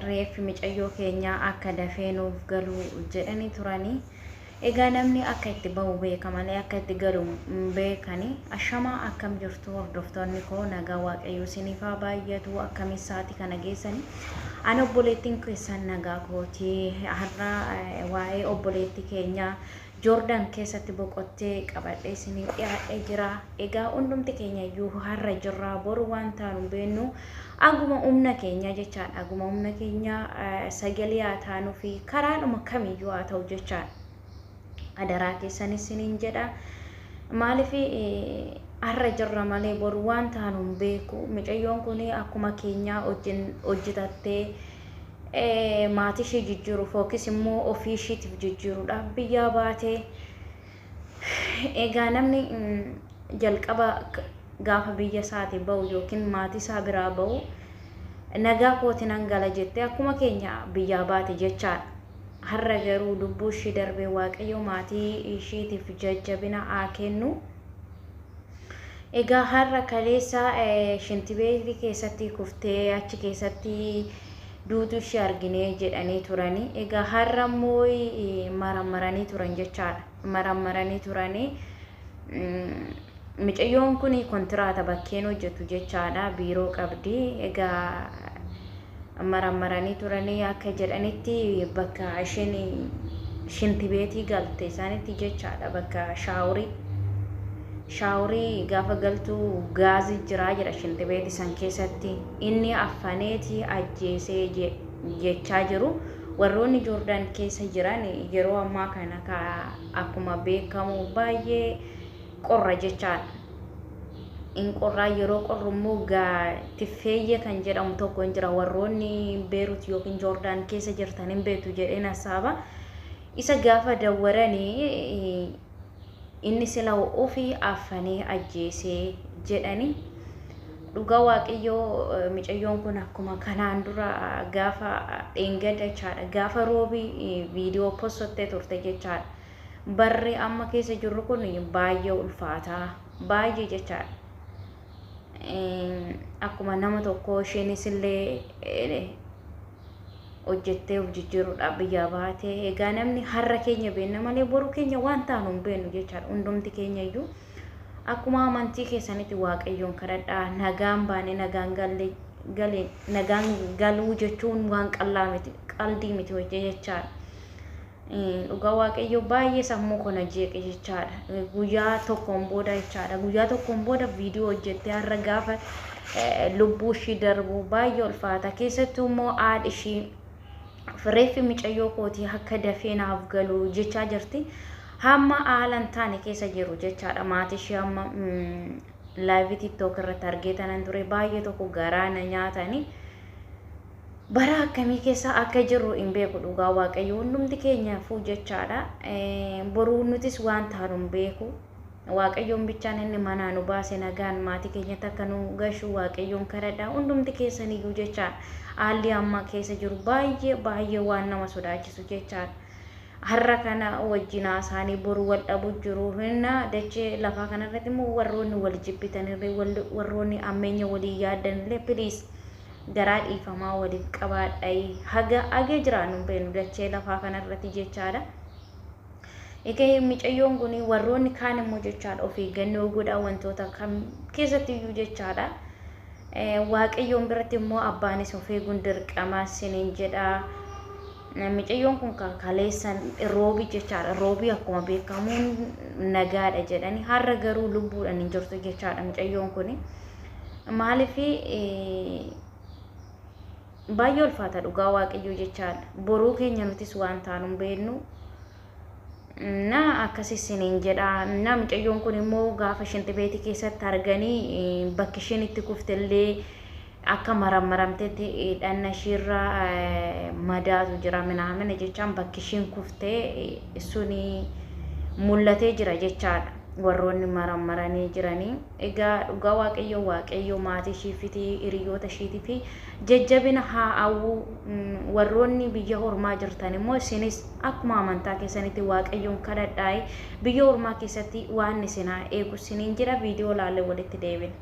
Reeffi micayyoo keenyaa akka dafee nuuf galu jedhanii turanii. Egaa namni akka itti bahu beeka malee akka itti galu hin beekani. Ashamaa, akkam jirtu hordoftoonni koo? Nagaa Waaqayyoo isiniif haa baay'atu. Akkamiin sa'aatii kana geessani? Ani obboleettiin keessan nagaa kootii. Har'a waa'ee obboleettii keenyaa Joordaan keessatti boqottee qabadhee isiniif dhiyaadhee jira. Egaa hundumti keenya iyyuu har'a jirra, boru waan taanu hin beeknu. Aguma humna keenya jechaadha. Aguma humna keenya sagalee haa taanuu fi karaadhuma kamiyyuu haa ta'u jechaadha. Adaraa keessan isiniin jedha. Maaliif, har'a jirra malee boru waan taanu hin beeku. Mucayyoon kun akkuma keenyaa hojjetattee maatii ishee jijjiiruuf yookiis immoo ofii isheetiif jijjiiruudhaaf biyyaa baatee. Egaa namni jalqaba gaafa biyya isaatii bahu yookiin maatii isaa biraa bahu nagaa kooti nan gala jettee akkuma keenya biyyaa baate jechaadha. Har'a garuu lubbuu ishii darbee, Waaqayyo maatii ishiitiif jajjabina haa kennu. Egaa har'a kaleessa shintibeetii keessatti kuftee achi keessatti duutu ishee arginee jedhanii turanii. Egaa har'a immoo marammaranii turan jechaadha. Marammaranii turanii. Mucayyoon kun kontiraata bakkeen hojjetu jechaadha. Biiroo qabdi. Egaa marammaranii turanii, akka jedhanitti bakka isheen shintibeetii galte isaanitti jechaadha. Bakka shaaworii. Shaaworii gaafa galtu gaazii jiraa jedha shintibeetii san keessatti. Inni affaneeti ajjeesee jechaa jiru. Warroonni Joordaan keessa jiran yeroo ammaa kana akkuma beekamu baay'ee qorra jechaadha. In qorraa, yeroo qorru immoo tiffeeyye kan jedhamu tokko hin jira. Warroonni Beerut yookiin Joordaan keessa jirtan hin beektu jedheen hasaaba. Isa gaafa dawwaranii inni sila ofii affanee ajjeesee jedhani. Dhugaa Waaqayyoo, mucayyoon kun akkuma kanaan dura gaafa dheengadda jechaadha. Gaafa roobii viidiyoo postottee turte jechaadha. Barri amma keessa jirru kun baay'ee ulfaataa, baay'ee jechaadha. Akkuma nama tokko isheenis illee hojjettee of jijjiiruudhaaf biyyaa baate. Egaa namni har'a keenya beenna malee boru keenya waan taanu hin beennu jechaadha. Hundumti keenya iyyuu akkuma amantii keessanitti Waaqayyoon kadhadhaa. Nagaan baane nagaan galle gale, nagaan galuu jechuun waan qallaa miti, qaldii miti hojii jechaadha. Dhugaa Waaqayyo, baay'ee sammuu kana jeeqe jechaadha. Guyyaa tokkoon booda jechaadha. Guyyaa tokkoon booda viidiyoo hojjettee har'a gaafa lubbuu ishii darbu baay'ee ulfaata. Keessattuu immoo haadhi ishii reeffi mucayyoo kootii akka dafee naaf galu jechaa jirti. Hamma haala hin taane keessa jiru jechaadha. Maatii ishii amma live TikTok irratti argee tanan ture, baay'ee tokko garaa na nyaatanii. Bara akkamii keessa akka jirru hin beeku dhugaa Waaqayyo hundumti keenyaafuu jechaadha. Boruu nutis waan taanu hin beeku. Waaqayyoon bichaan inni manaa nu baase nagaan maatii keenyatti akka nu gashu Waaqayyoon kadhadha. Hundumti keessaniyyuu jechaadha. Haalli amma keessa jiru baay'ee baay'ee waan nama sodaachisu jechaadha. Har'a kana wajjin haasa'anii boru wal dhabu jiru. Hinna dachee lafaa kanarratti immoo warroonni wal jibbitanillee, warroonni ammeenya walii yaaddanillee, please garaa dhiifamaa waliif qabaadhaa. Haga hagee jiraannu hin beeknu dachee lafaa kanarratti jechaadha. Egaa mucayyoon kun, warroonni kaan immoo jechaadha, of eeggannoo godhaa wantoota kam keessatti iyyuu jechaadha. Waaqayyoon biratti immoo abbaanis of eeguun dirqama siniin jedha. Mucayyoon kun kaleessan roobii jechaadha. Roobii akkuma beekamuun nagaadha jedhani. Har'a garuu lubbuudhaan hin jirtu jechaadha mucayyoon kun. Maaliif, baay'ee ulfaata dhugaa Waaqayyoo jechaadha. Boruu keenya nutis waan taanu hin beeknu. Na akkas isiniin jedha. Na mucayyoon kun immoo gaafa shintibeetii keessatti arganii bakki isheen itti kuftellee akka marammaramtetti dhanna ishiirra madaatu jira minaamina jechaan, bakki isheen kuftee suni mul'atee jira jechaadha. Warroonni marammaranii jiranii. Egaa dhugaa Waaqayyo, Waaqayyo maatii ishiifiti hiriyoota ishiitii fi jajjabina haa hawwu. Warroonni biyya ormaa jirtan immoo isinis akkuma amantaa keessanitti Waaqayyoon kadhadhaa, biyya ormaa keessatti waan isin haa eegu isiniin jira. Viidiyoo laallee walitti deebina.